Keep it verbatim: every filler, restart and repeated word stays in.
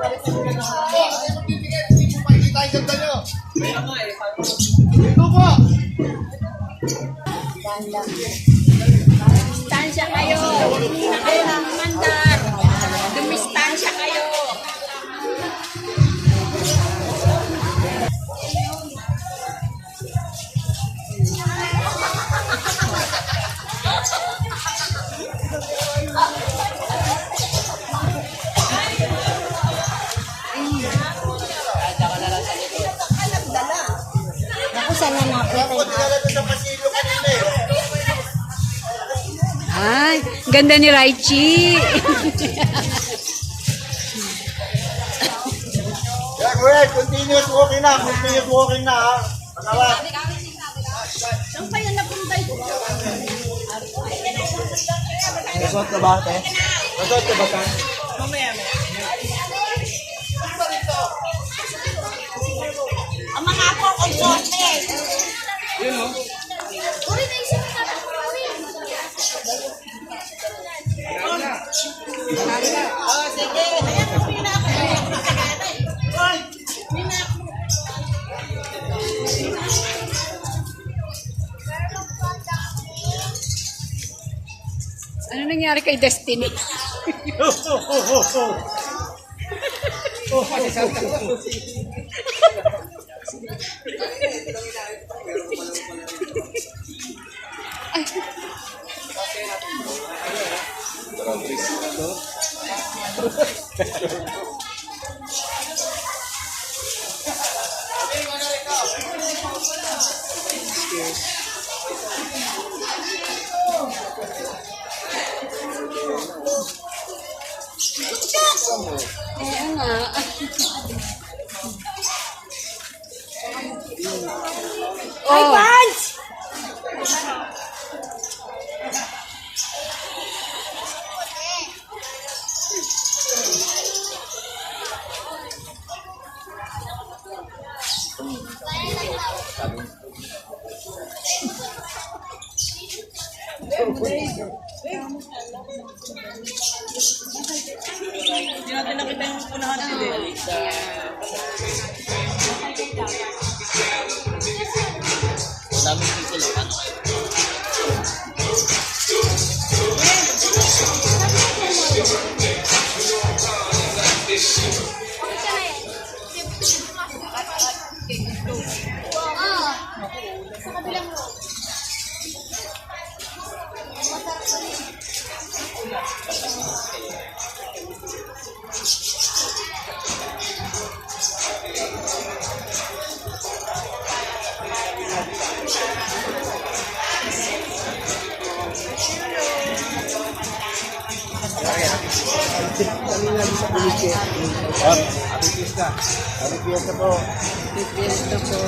Ito po. Distansya kayo. Kayo ang mandar. Dumistansya kayo. Ako sana na ako. Ay, ganda ni Raichi. Yeah, go ahead. Continuous walking na. Continuous walking na, ha? Pagkawat. Saan pa yan napunta ito? Nasuot ka ba, te? Nasuot ka ba, te? Mamaya, mamaya. Ang mga apo, ang sorte. Yun, oh. Ano nangyari kay Destiny? Oo nga. Ay, oh. Pants! Hindi natin nakita yung unahan nila. Daming pixel, oh. Ano kayo? Happy Fiesta. Happy Fiesta po. Happy Fiesta po.